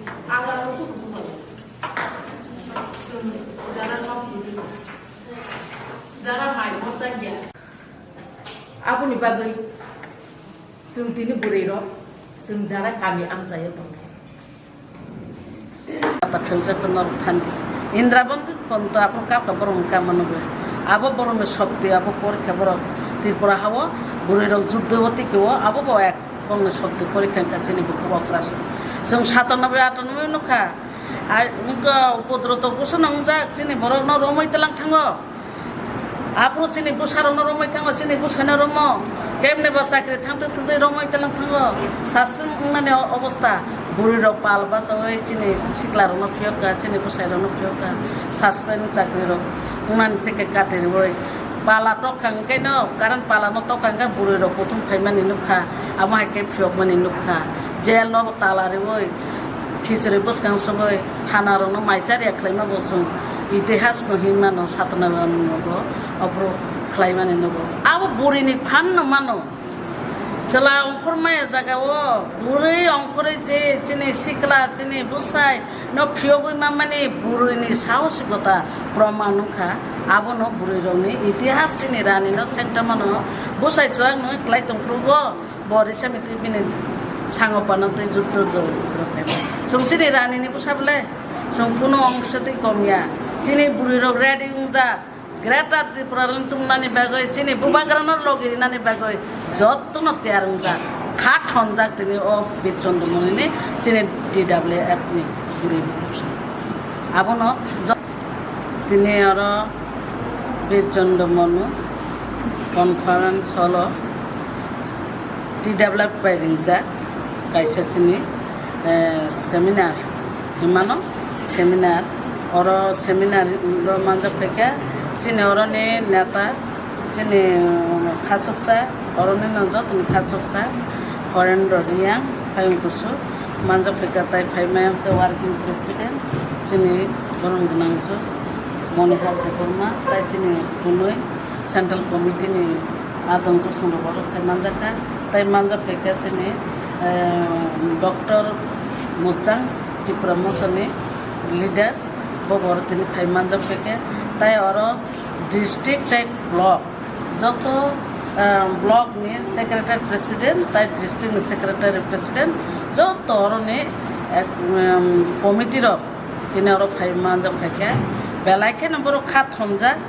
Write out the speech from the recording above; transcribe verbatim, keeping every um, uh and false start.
Ang rang chuk chuk. Jara kok didi. Jara mai mo chang ya. Aboni bagwi chwng tini bwrwi rok chwng jara kami amchaio tongkha. Kata phewjak norok thandi. Indra Bondhu ponto apun kap ka borok ni kama nugwi. Abo borok ni shokti, abo porikha borok Tripura hao bwrwi rok juddo o tiki o abo bo ek borok ni shokti porikha wngkha chini bukhuk okra se. Chwng satanoboi atanoboi nukha. Ai wngkha upodroto kusa nwngjak chini borok no romwi tlang thango. Aphuru chini bwsarokno romwi thango, chini bwsano romo. Kemni ba chakri thangtwi thangtwi romwi tlang thango. Suspend wngnani o-, obostha. Bwrwirok pal bachaui chini siklarokno phiyokha, chini bwsairokno phiyokha. Suspend chakrirok wngnani theke kati riui. Pala tokha hwnkhe no, current palano tokha hwnkhe bwrwirok kuthum phaimani nukha. Amo hai khe phiyokmani nukha. Jail no tala riui. Khichiri bwskang sogwi thana rokno mai chariya khlaima bo chwng itihas no hinmano satana bo aphuru khlaimani nugo. Abo bwrwi ni phan no mano. Chwla ongkhor maya jaga o bwrwi ongkhorwi je chini sikla chini bwsai no phiyogwi mamani bwrwi ni sahosikota proman wngkha. Abono bwrwi rokni itihas chini rani no sengtamano bwsai chuak nungwi klai tongphuru bo. Bo risa mitwi bini sango pano tei juddo jor rok hai. Chwng chini rani ni bwsa bole chwng kunu ongsa twi kom ya. Chini bwrwi rok ready wngjak. Greater Tripura rok tumnani bagwi chini bubagra no logi rinani bagwi jotto no tiyar wngjak. Kha thonjak tini o Bir Chondro Moni ni chini T W F ni bwrwi rok. Abono jot-, tini oro Bir Chondro Monu conference hall o T W F bai ringjak kaisa chini, eh, seminar hinmano, seminar oro seminar ro manjak phaikha chini oroni neta chini, um, khachuksa oroni no jotoni khachuksa Horendro Riyang payung kusu manjak phaikha tai phaimaya khe working president chini borong gwnang su Monihal Debbarma tai chini bunui Central Committee ni adong chusong rok borok phai manjak kha. Tai manjak phaikha chini, eh, Doctor Musang Tipra Motha ni leader bo borok tini phai manjak phaikha. Tai oro district tai block joto, eh, block ni secretary president tai district ni secretary president joto oro ni ek, em, committee rok tini oro phai manjak phaikha. Belai kheno borok kha thonjak.